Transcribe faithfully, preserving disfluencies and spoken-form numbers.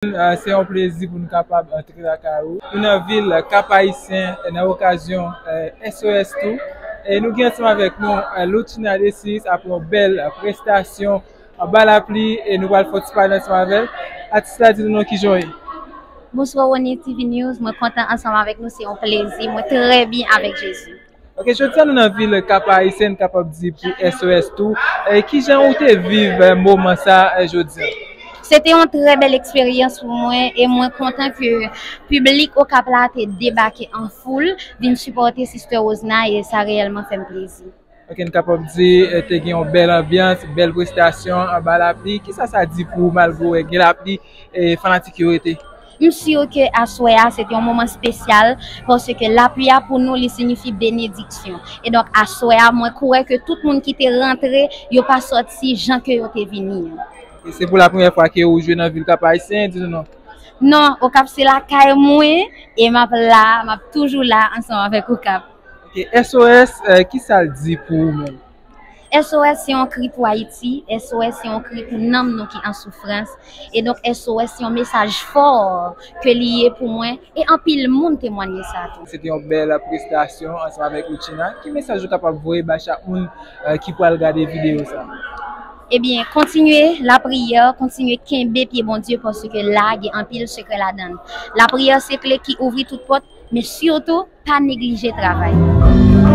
Eh, se yon plezi pou nou kapab antre lakay ou. Nou nan vil Kap Ayisyen, eh, nan okazyon, eh, S O S tou. E nou gen ansanm avèk nou, eh, Loutchina Desius apre yon bèl, eh, prestasyon anba lapli, e nou pral fè yon ti pale ansanm avè l. Atis la, di nou non, kijan w ye? Bonswa One T V News, mwen kontan ansanm avèk nou, se yon plezi, mwen trè byen avèk Jezi. Ok, jodi a nou nan vil Kap Ayisyen, n kapab di pou S O S tou. E kijan ou te viv, eh, moman sa, eh, jodi a? Se te yon trè bèl eksperyans pou mwen e mwen kontan ke piblik Okap la te debake an foul, vin sipòte Sister Rosna e sa reyèlman fè m plezi. Ok, n kapab di, eh, te gen yon bèl anbyans, bèl prestasyon anba lapli. Kisa sa di pou ou malgre gen lapli, eh, fanatik yo rete? M si ke aswè a se te yon moman espesyal paske lapli a pou nou li siyifi benediksyon. E donk aswè a mwen kwè ke tout moun ki te rantre, yo pa sòti jan ke yo te vini an. E se pou la premyè fwa ke ou jwe nan vil Kap Ayisyen, di nou non. Non, Okap se lakay mwen e m ap la, m ap toujou la ansanm avèk Okap. Ok, S O S, eh, kisa l di pou ou menm? S O S se yon kri pou Ayiti, S O S se yon kri pou nanm nou ki an soufrans. E donk S O S se yon mesaj fò ke li ye pou mwen e anpil moun temwanye sa tou. Se te yon bèl prestasyon ansanm avèk Loutchina. Ki mesaj ou kapab voye ba chak moun, eh, ki pral gade videyo sa? Ebyen, kontinye lapriyè, kontinye kenbe pye Bondye paske la gen anpil sekrè ladan l. Lapriyè se kle ki ouvri tout pòt, men sitou pa neglije travay.